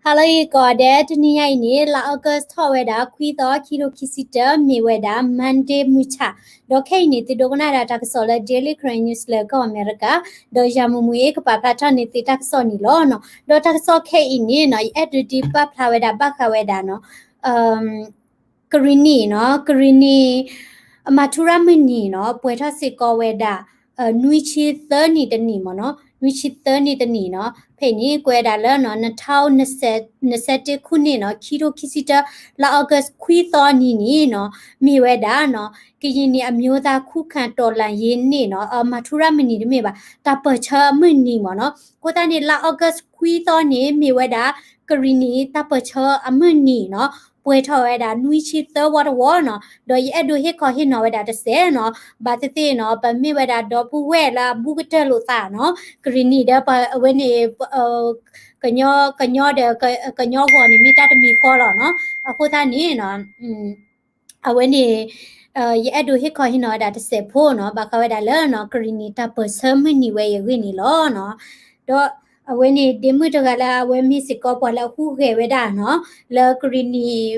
ဟါလၢအဂ့ၤကိးဂၤဒဲး, တနံၤညါအံၤန့ၣ် လါ August ထီၣ်ဝဲဒၣ် ခွံသီ ခံထိခံဆံတၢ မ့ၢ်ဝဲဒၣ် Monday မုၢ်ဆၣ်, ဒီးခဲအံၤန့ၣ် သုဒိကနၣ်ဒၣ်တၢ်ကစီၣ်လၢ Daily Karen News လၢကီၢ်အမဲရကၤ, ဒီးယၤမူမူအ့ကပာ်ဖျါထီၣ်န့ၢ်သုတၢ်ကစီၣ်န့ၣ်လီၤနီၤ. ဒီးတၢ်ကစီၣ်ခဲအံၤန့ၣ်နီၤ ယအဲၣ်ဒိးဒုးပာ်ဖျါဝဲဒၣ်ဘၣ်ဃးဝဲဒၣ်နီၤ ကရံၣ်နံၣ်နီၤ, ကရံၣ်နံၣ် အမၤထူရၤမုၢ်နံၤနီၤ ပှဲၤထီၣ်စ့ၢ်ကီးဝဲဒၣ် နွံဆံသၢနံၣ်တနံၣ်မ့ၢ်နီၤ, နွံဆံသၢနံၣ်တနံၣ်နီၤ, ဖဲအံၤန့ၣ် ကွဲးဒၣ်လၢနီၤ နှစ်ထောင်နှစ်ဆယ့်တစ်ခုနှစ်နီၤ ခံထိခံဆံတၢ လါ August ခွံသီနံၤန့ၣ်နီၤ မ့ၢ်ဝဲဒၣ်နီၤ ကရင်နီၤ အမျိုးသားခုခံတော်လှန်ရေးနေ့နီၤ မၤထူရၤမုၢ်နံၤတမ့ၢ်ဘၣ် တၢ်ပၢၢ်ဆၢအမုၢ်နံၤမ့ၢ်နီၤ. အဃိသတးန့ၣ် လါ August ခွံသီန့ၣ် မ့ၢ်ဝဲဒၣ် ကရံၣ်နံၣ်တၢ်ပၢၢ်ဆၢအမုၢ်နံၤနီၤ ပှဲၤထီၣ်ဝဲဒၣ် နွံဆံသၢဝီတဝီနီၤ. ဒီးယအဲၣ်ဒိးဟ့ၣ်ခီဟ့ၣ်နီၤဝဲဒၣ်တစဲးနီၤ, ဘၣ်သ့ၣ်သ့ၣ်နီၤ ပမ့ၢ်ဝဲဒၣ်ဒီပုၢ်ဝဲၢ်လၢအဘူးကတၢၢ်လိာ်သးနီၤ, ကရံၣ်နံၣ်ဒီးပှၤအဝဲန့ၣ် ကညီဒီး ကညီဂီၢ်န့ၣ် မ့ၢ်တၢ်တမံၤဃီလီၤနီၤ. အဃိသတးန့ၣ်နီၤ အဝဲန့ၣ် ယအဲၣ်ဒိးဟ့ၣ်ခီဟ့ၣ်နီၤဝဲဒၣ်တစဲးဖိနီၤ ဘၣ်ဃးဝဲဒၣ်လၢနီၤ ကရံၣ်နံၣ်တၢ်ပၢၢ်ဆၢမုၢ်နံၤဝဲအံၤအဂ့ၢ်န့ၣ်လီၤနီၤ. ဒီးအဝဲန့ၣ် ဒ့မုၣ်တဂၤလၢအဝဲမ့ၢ်စ့ၢ်ကီးပှၤလၢအဟူးဂဲၤဝဲဒၣ်နီၤ လၢကရံၣ်နံၣ်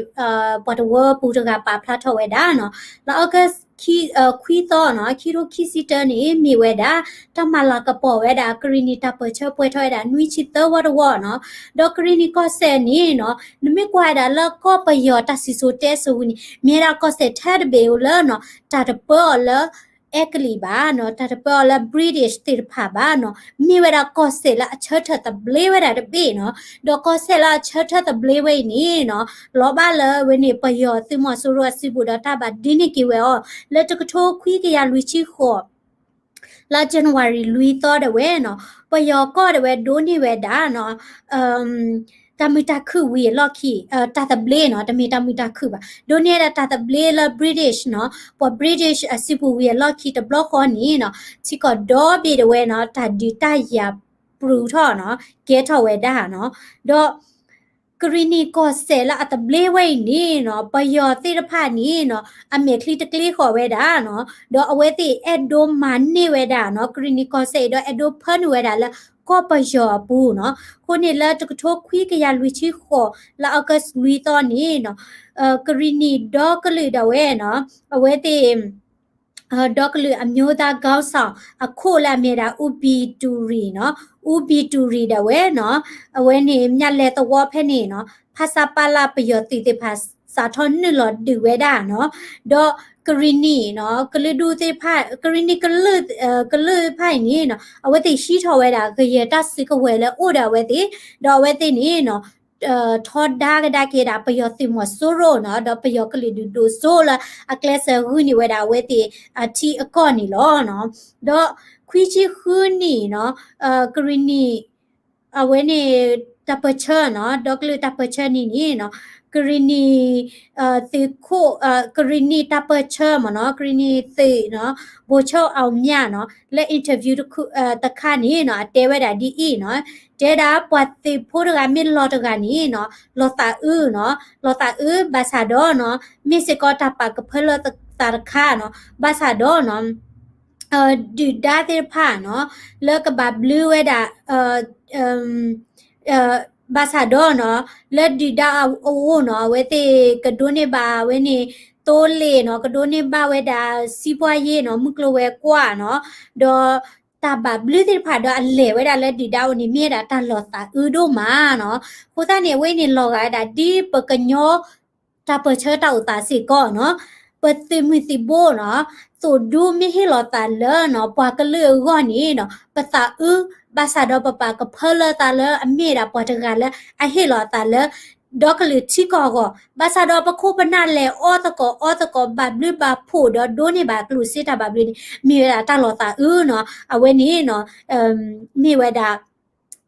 ပှၤတဝၢပူၤတဂၤပာ်ဖျါထီၣ်ဝဲဒၣ်နီၤ လၢ August ခွံသီနီၤ ခံထိခံဆံတၢန့ၣ် မ့ၢ်ဝဲဒၣ် တၢ်မၤလၤကပီၤဝဲဒၣ် ကရံၣ်နံၣ်တၢ်ပၢၢ်ဆၢပှဲၤထီၣ်ဝဲဒၣ် နွံဆံသၢဝီတဝီနီၤ. ဒီးကရံၣ်နံၣ်ကီၢ်စဲၣ်န့ၣ်နီၤ နမ့ၢ်ကွၢ်ဝဲဒၣ်လၢကီၢ်ပယီၤတၢ်စံၣ်စိၤတဲစိၤဝံၤန့ၣ် မ့ၢ်ဝဲဒၣ်ကီၢ်စဲၣ်ထဲတဘ့ၣ်ဧိၤလၢနီၤ တၢ်တပၢအီၤလၢ အဲကလံးဘၣ်နီၤ, တၢ်တပၢအီၤလၢ British သ့ၣ်တဖၣ်ဘၣ်နီၤ, မ့ၢ်ဝဲဒၣ်ကီၢ်စဲၣ်လၢအဆၢထၢၣ်သဘျ့ဝဲဒၣ်တဘ့ၣ်နီၤ. ဒီးကီၢ်စဲၣ်လၢအဆၢထၢၣ်သဘျ့ဝဲအံၤန့ၣ်နီၤ လီၤဘၣ်လၢအဝဲန့ၣ် ပယီၤသုးမီၤစိရိၤအစုပူၤဒီးတၢ်ဘၣ်ဒုးန့ၢ်က့ၤဝဲအီၤ လၢတကထိခွံကယၤလွံၢ်ဆံဃိး လါ January လွံၢ်သီဒၣ်ဝဲနီၤ, ပယီၤကီၢ်ဒၣ်ဝဲဒိးန့ၢ်ဝဲဒၣ်နီၤ တၢ်မုာ်တၢ်ခုၣ်ဝံၤအလီၢ်ခံ တၢ်သဘျ့နီၤ, တမ့ၢ်တၢ်မုာ်တၢ်ခုၣ်ဘၣ်, ဒိးန့ၢ်ဝဲဒၣ်တၢ်သဘျ့လၢ British နီၤ, ပှၤ British အစုပူၤဝံၤအလီၢ်ခံတဘျီဃီန့ၣ်နီၤ, ထံကီၢ်ဒီဘ့ၣ်ဒၣ်ဝဲနီၤ တၢ်ဒုးတၢ်ယၤပြူၤထီၣ်နီၤ, ကဲထီၣ်ဝဲဒၣ်နီၤ, ဒီး ကရံၣ်နံၣ်ကီၢ်စဲၣ်လၢအသဘျ့ဝဲအံၤန့ၣ်နီၤ, ပယီၤသ့ၣ်တဖၣ်န့ၣ်နီၤ အမဲာ်ချံတကျ့ဃီၤဝဲဒၣ်နီၤ, ဒီးအဝဲသ့ၣ်အဲၣ်ဒိးမၤန့ၢ်ဝဲဒၣ်နီၤ ကရံၣ်နံၣ်ကီၢ်စဲၣ်အံၤ ဒီးအဲၣ်ဒိးဖၢနုာ်ဝဲဒၣ်လၢကီၢ်ပယီၤအပူၤနီၤ. အဃိန့ၣ်လၢတကထိခွံကယၤလွံၢ်ဆံဃိး လါ August လွံၢ်သီန့ၣ်နီၤ, ကရံၣ်နံၣ်ဒီကလုာ်ဒၣ်ဝဲနီၤ, အဝဲသ့ၣ် ဒီကလုာ် အမျိုးသားခေါင်းဆောင် အခိၣ်လၢအမ့ၢ်ဒၣ် အူဘံတူရံနီၤ, အူဘံတူရံဒၣ်ဝဲနီၤ, အဝဲန့ၣ် မ့ၢ်လဲၤသဝီဖဲန့ၣ်နီၤ, ဖဆပလ ပယီၤသုးသ့ၣ်တဖၣ် စးထီၣ်နုာ်လီၤဒုးဝဲဒၣ်နီၤ, ဒီးကရံၣ်နံၣ်နီၤ, ကလုာ်ဒူၣ်သ့ၣ်တဖၣ် ကရံၣ်နံၣ်ကလုာ် ကလုာ်တဖၣ်အံၤန့ၣ်နီၤ, အဝဲသ့ၣ်ဟံးထီၣ်ဝဲဒၣ် ကယဲၢ်တၢ်စုကဝဲၤလၢအိၣ်ဒီးအဝဲသ့ၣ်, ဒီးအဝဲသ့ၣ်န့ၣ်နီၤ ထီဒါကဒါက့ၤဒၣ် ပယီၤသုးမီၤစိရိၤနီၤ, ဒီးပယီၤကလုာ်ဒူၣ်ဒိၣ်စိလၢအကျဲးစၢးဂုာ်န့ၢ်ဝဲဒၣ်အဝဲသ့ၣ်အထံအကီၢ်န့ၣ်လီၤ. ဒီးခွံဆံဃုနံၣ်နီၤ, ကရံၣ်နံၣ် အဝဲန့ၣ် တၢ်ပၢၢ်ဆၢနီၤ, ဒီကလုာ်တၢ်ပၢၢ်ဆၢနံၣ်န့ၣ်နီၤ, ကရံၣ်နံၣ် သုးခိၣ် ကရံၣ်နံၣ်တၢ်ပၢၢ်ဆၢမ့ၢ်နီၤ, ကရံၣ်နံၣ်သုးနီၤ, ဗိုလ်ချုပ်အောင်မြတ်နီၤ, လၢ interview တခါန့ၣ်နီၤ အတဲဝဲဒၣ်ဒ်အံၤနီၤ, တဲဒၣ် ပှၤသုးဖိတဂၤမ့ၢ်လီၤတဂၤန့ၣ်နီၤ, လီၤသးအုးနီၤ, လီၤသးအုးဘၣ်ဆၣ်ဒီးနီၤ, မ့ၢ်စ့ၢ်ကီးတၢ်ပာ်ကဖၢလၢသးတခါနီၤ, ဘၣ်ဆၣ်ဒီးနီၤ ဒုၣ်ဒါသ့ၣ်တဖၣ်နီၤ, လၢကဘၣ်ဘျုးဝဲဒၣ် ဘၣ်ဆၣ်ဒီးနီၤ, လၢဒုၣ်ဒါအအိၣ်နီၤ, အဝဲသ့ၣ်ကဒိးန့ၢ်ဘၣ်ဝဲန့ၣ် သိလ့ၣ်နီၤ, ကဒိးန့ၢ်ဘၣ်ဝဲဒၣ် စံးပှၢ်ယ့ၣ်နီၤ, မုၢ်ကျိၤဝဲၤကွာ်နီၤ, ဒီးတၢ်ဘၣ်ဘျုးသ့ၣ်တဖၣ်ဒီးအလဲၤဝဲဒၣ်လၢဒုၣ်ဒါအအိၣ်န့ၣ် မ့ၢ်ဝဲဒၣ်တၢ်လီၤသးအုးဒိၣ်မးနီၤ. အဃိသတးန့ၣ် အဝဲန့ၣ်လီၤဂာ်ဝဲဒၣ်ဒ်ပကညီ တၢ်ပၢၢ်ဆၢတၢ်အိၣ်သးစ့ၢ်ကီးနီၤ, ပသုးမုၢ်သံၣ်ဘိနီၤ, သိၣ်ဒူမ့ၢ်ဟ့ၣ်လီၤသးလၢနီၤ ပှၤကလုာ်အဂီၢ်န့ၣ်နီၤ, ပသးအုး ဘၣ်ဆၣ်ဒီးပပာ်ကဖၢလၢသးလၢအမ့ၢ်ဒၣ်ပှၤတဂၤလၢအဟ့ၣ်လီၤသးလၢ ဒီကလုာ်ထံကီၢ်အဂီၢ်, ဘၣ်ဆၣ်ဒီးပခိၣ်ပနၢ်လဲၤအီၣ်သကိးအီသကိး ဘၣ်ဘျုးဘၣ်ဖှိၣ်ဒီးဒိးန့ၢ်ဘၣ်ကျိၣ်စ့တၢ်ဘၣ်ဘျုးန့ၣ် မ့ၢ်ဝဲဒၣ်တၢ်လီၤသးအုးနီၤ, အဝဲန့ၣ်နီၤ မ့ၢ်ဝဲဒၣ်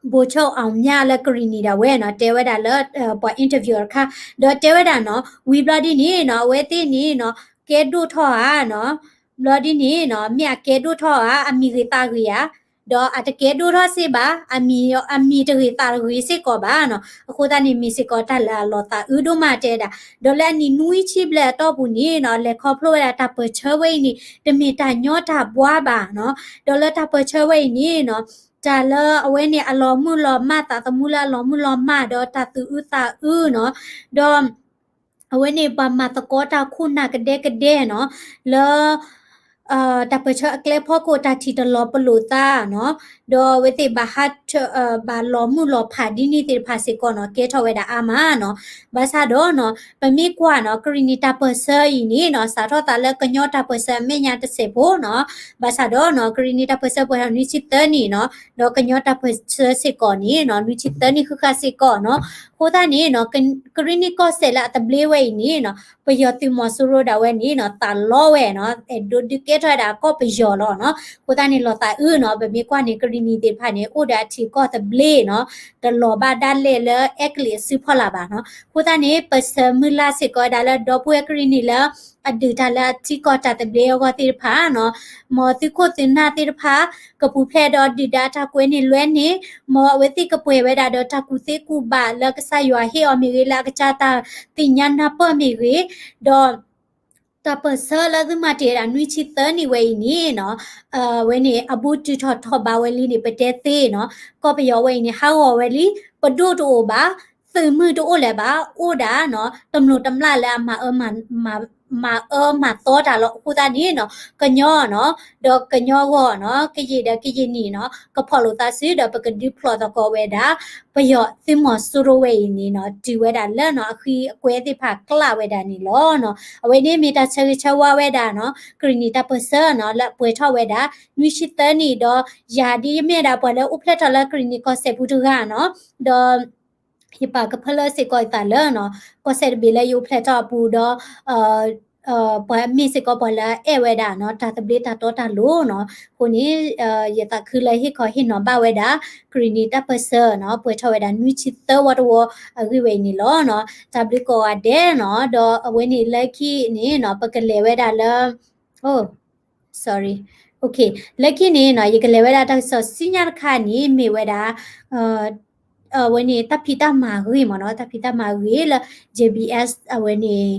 ဗိုလ်ချုပ်အောင်မြတ်လၢကရံၣ်နံၣ်ဒၣ်ဝဲနီၤ တဲဝဲဒၣ်လၢ ပှၤ interview တခါ, ဒီးတဲဝဲဒၣ်နီၤ ဝံၤဘျီဒ်န့ၣ်နီၤ အဝဲသ့ၣ်န့ၣ်နီၤ ကဲဒိၣ်ထီၣ်ဧါနီၤ, ဘျီဒ်န့ၣ်နီၤ မ့ၢ်အကဲဒိၣ်ထီၣ်ဧါ အမံၤဂ့ၤသးဂ့ၤဧါ, ဒီးအတကဲဒိၣ်ထီၣ်စ့ၢ်ဘၣ်, အမံၤ အမံၤတဂ့ၤသးတဂ့ၤစ့ၢ်ကီးဘၣ်နီၤ, အဃိသတးန့ၣ် မ့ၢ်စ့ၢ်ကီးတၢ်လၢအလီၤသးအုးဒိၣ်မးတဲဒၣ်, ဒီးလၢအနံၣ်နွံဆံဘျဲၣ်အတီၢ်ပူၤန့ၣ်နီၤ လဲၤခီဖျိဝဲဒၣ်တၢ်ပၢၢ်ဆၢဝဲအံၤန့ၣ် တမ့ၢ်တၢ်ညီတၢ်ဘှါဘၣ်နီၤ, ဒီးလၢတၢ်ပၢၢ်ဆၢဝဲအံၤန့ၣ်နီၤ တၢ်လၢအဝဲန့ၣ်အလီၤမုၢ်လီၤမၢ် သးသမူလၢအလီၤမုၢ်လီၤမၢ် ဒီးတၢ်သူၣ်အုးသးအုးနီၤ, ဒီး အဝဲန့ၣ်ပှၤမၤသကိးတၢ်ခိၣ်နၢ်ကဒဲကဒဲနီၤ, လၢ တၢ်ပၢၢ်ဆၢအကျဲဖီခိၣ် တၢ်ထံၣ်တလီၤပလိာ်သးနီၤ, ဒီးအဝဲသ့ၣ်ဘၣ်ဟးထၢၣ် ဘၣ်လီၤမုၢ်လီၤဖးဒ်န့ၣ်သ့ၣ်တဖၣ်စ့ၢ်ကီးနီၤ ကဲထီၣ်ဝဲဒၣ်အါမးနီၤ. ဘၣ်ဆၣ်ဒီးနီၤ ပမ့ၢ်ကွၢ်နီၤ ကရံၣ်နံၣ်တၢ်ပၢၢ်ဆၢအံၤန့ၣ်နီၤ စးထီၣ်သးလၢကညီတၢ်ပၢၢ်ဆၢအမဲာ်ညါတစဲးဖိနီၤ, ဘၣ်ဆၣ်ဒီးနီၤ ကရံၣ်နံၣ်တၢ်ပၢၢ်ဆၢပှဲၤထီၣ်နွံဆံသၢနံၣ်နီၤ, ဒီးကညီတၢ်ပၢၢ်ဆၢစ့ၢ်ကီးန့ၣ်နီၤ နွံဆံသၢနံၣ်ဃုဃာ်စ့ၢ်ကီးနီၤ. အဃိသတးန့ၣ်နီၤ ကရံၣ်နံၣ်ကီၢ်စဲၣ်လၢအသဘျ့ဝဲအံၤန့ၣ်နီၤ ပယီၤသုးမီၤစိရိၤဒၣ်ဝဲန့ၣ်နီၤ သးလီဝဲနီၤ အဲၣ်ဒိးဒုးကဲထီၣ်ဝဲဒၣ်အကီၢ်ပယီၤလီၤနီၤ. အဃိသတးန့ၣ် လီၤသးအုးနီၤ ပမ့ၢ်ကွၢ်န့ၣ် ကရံၣ်နံၣ်သ့ၣ်တဖၣ်န့ၣ် အိၣ်ဒီးအထံကီၢ်သဘျ့နီၤ တလီၤဘၣ်ဒၣ်လဲာ်လၢအဲကလံးအစုဖီလာ်ဘၣ်နီၤ. အဃိသတးန့ၣ် ပဆၢမုၢ်လၢ်စ့ၢ်ကီးဝဲဒၣ်လၢ ဒီပုၢ်ဝဲၢ်ကရံၣ်နံၣ်လၢ အဒုးတၢ်လၢအထံကီၢ်တၢ်သဘျ့အဂီၢ်သ့ၣ်တဖၣ်နီၤ မ်သုးခိၣ်သုးနၢ်သ့ၣ်တဖၣ် ကပူၤဖျဲးဒီးဒုၣ်ဒါတၢ်ကွဲန့ၣ်လွဲန့ၣ် မ်အဝဲသ့ၣ်ကပှဲၤဝဲဒၣ်ဒီးတၢ်ကူၣ်သ့ကူၣ်ဘၣ်လၢကစၢ်ယွၤဟ့ၣ်အီၤမ့ၢ်ဂ့ၤ လၢအကစၢ်တၢ်သ့ၣ်ညါနၢ်ပၢၢ်မ့ၢ်ဂ့ၤ, ဒီး တၢ်ပၢၢ်ဆၢလၢသုမၤတ့ၢ်ဝဲဒၣ်နွံဆံသၢနံၣ်ဝဲအံၤန့ၣ်နီၤ အဝဲန့ၣ် အဘူးတုၤထီၣ်ထီၣ်ဘးဝဲလံန့ၣ် ပတဲသ့နီၤ ကီၢ်ပယီၤဝဲအံၤန့ၣ် ဟးဂီၤဝဲလံ ပဒိၣ်တအိၣ်ဘၣ် သုးမုၢ်တအိၣ်လၢၤဘၣ် အိၣ်ဒၣ်နီၤ တမျိးတမျာ်လၢအမၤအၢမၤသီတၢ်လီၤ. အဃိသတးန့ၣ်နီၤ ကညီနီၤ ဒီးကညီဂီၢ်နီၤ ကယံာ်ဒီးကယံာ်နံၣ်နီၤ ကဖီၣ်လိာ်သးစုဒီးပကဒုးဖျိးသကိးဝဲဒၣ် ပယီၤသုးမီၤစိရိၤဝဲအံၤန့ၣ်နီၤ တုၤဝဲဒၣ်လၢနီၤ အဃံအကွဲသ့ၣ်တဖၣ်ကျၢ်ဝဲဒၣ်န့ၣ်လီၤနီၤ. အဝဲန့ၣ်မ့ၢ်တၢ်ဆၢဂ့ၤဆၢဝါဝဲဒၣ်နီၤ ကရံၣ်နံၣ်တၢ်ပၢၢ်ဆၢနီၤ လၢအပှဲၤထီၣ်ဝဲဒၣ် နွံဆံသၢနံၣ်ဒီး ယၤဒ်ယမ့ၢ်ဒၣ်ပှၤလၢအိၣ်ဖျဲၣ်ထီၣ်လၢကရံၣ်နံၣ်ကီၢ်စဲၣ်ပူၤတဂၤနီၤ ဒီး ယပာ်ကဖၢလၢစ့ၢ်ကီးယသးလၢနီၤ ကီၢ်စဲၣ်တဘ့ၣ်လၢယအိၣ်ဖျဲၣ်ထီၣ်အပူၤဒီး ပှၤမ့ၢ်စ့ၢ်ကီးပှၤလၢအအဲၣ်ဝဲဒၣ်နီၤ တၢ်သဘျ့တၢ်တီတၢ်လိၤနီၤ. အဃိန့ၣ် ယသးခုလၢဟ့ၣ်ခီဟ့ၣ်နီၤဘၣ်ဝဲဒၣ် ကရံၣ်နံၣ်တၢ်ပၢၢ်ဆၢနီၤ ပှဲၤထီၣ်ဝဲဒၣ်နွံဆံသၢဝီတဝီအဂ့ၢ်ဝဲအံၤန့ၣ်လီၤနီၤ. တၢ်ဘျုးကိးဂၤဒဲးနီၤ ဒီးအဝဲန့ၣ်လၢခံန့ၣ်နီၤ ပကလဲၤဝဲဒၣ်လၢ sorry, လၢခံန့ၣ်နီၤ ယကလဲၤဝဲဒၣ်တၢ်ကစီၣ်ဆူညါတခါန့ၣ် မ့ၢ်ဝဲဒၣ် အဝဲန့ၣ်တၢ်ဖံးတၢ်မၤဂ့ၢ်မ့ၢ်နီၤ တၢ်ဖံးတၢ်မၤဂ့ၢ်လၢ JBS အဝဲန့ၣ်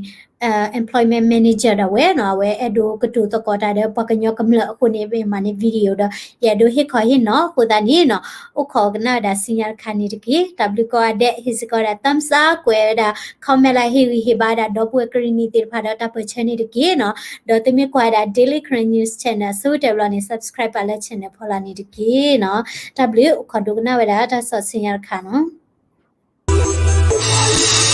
employment manager ဒၣ်ဝဲနီၤ အဝဲအဲၣ်ဒိးကတိၤသကိးတၢ်ဒီးပှၤကညီကမျၢၢ်အဃိန့ၣ် မ့ၢ်မၤန့ၢ် video ဒီး ယအဲၣ်ဒိးဟ့ၣ်ခီဟ့ၣ်နီၤအဃိသတးန့ၣ်နီၤ အိၣ်ခိးကနၣ်ဝဲဒၣ်ဆူညါတခါန့ၣ်တက့ၢ်. တၢ်ဘျုးကိးဂၤဒဲး ဟ့ၣ်စ့ၢ်ကီးဝဲဒၣ် thumbs up ကွဲးဝဲဒၣ် comment လၢဟ့ၣ်ဂံၢ်ဟ့ၣ်ဘါဝဲဒၣ်ဒီပုၢ်ဝဲၢ်ကရံၣ်နံၣ်သ့ၣ်တဖၣ်ဒီးတၢ်ပၢၢ်ဆၢန့ၣ်တက့ၢ်နီၤ. ဒီးသုမ့ၢ်ကွၢ်ဝဲဒၣ် Daily Karen News Channel ဆိကတၢၢ်ဘျီန့ၣ် subscribe ပာ်လၢ channel ဖီလာ်န့ၣ်တက့ၢ်နီၤ. တၢ်ဘျုး အိၣ်ခိးဒိကနၣ်ဝဲဒၣ်တၢ်ကစီၣ်ဆူညါတခါနီၤ.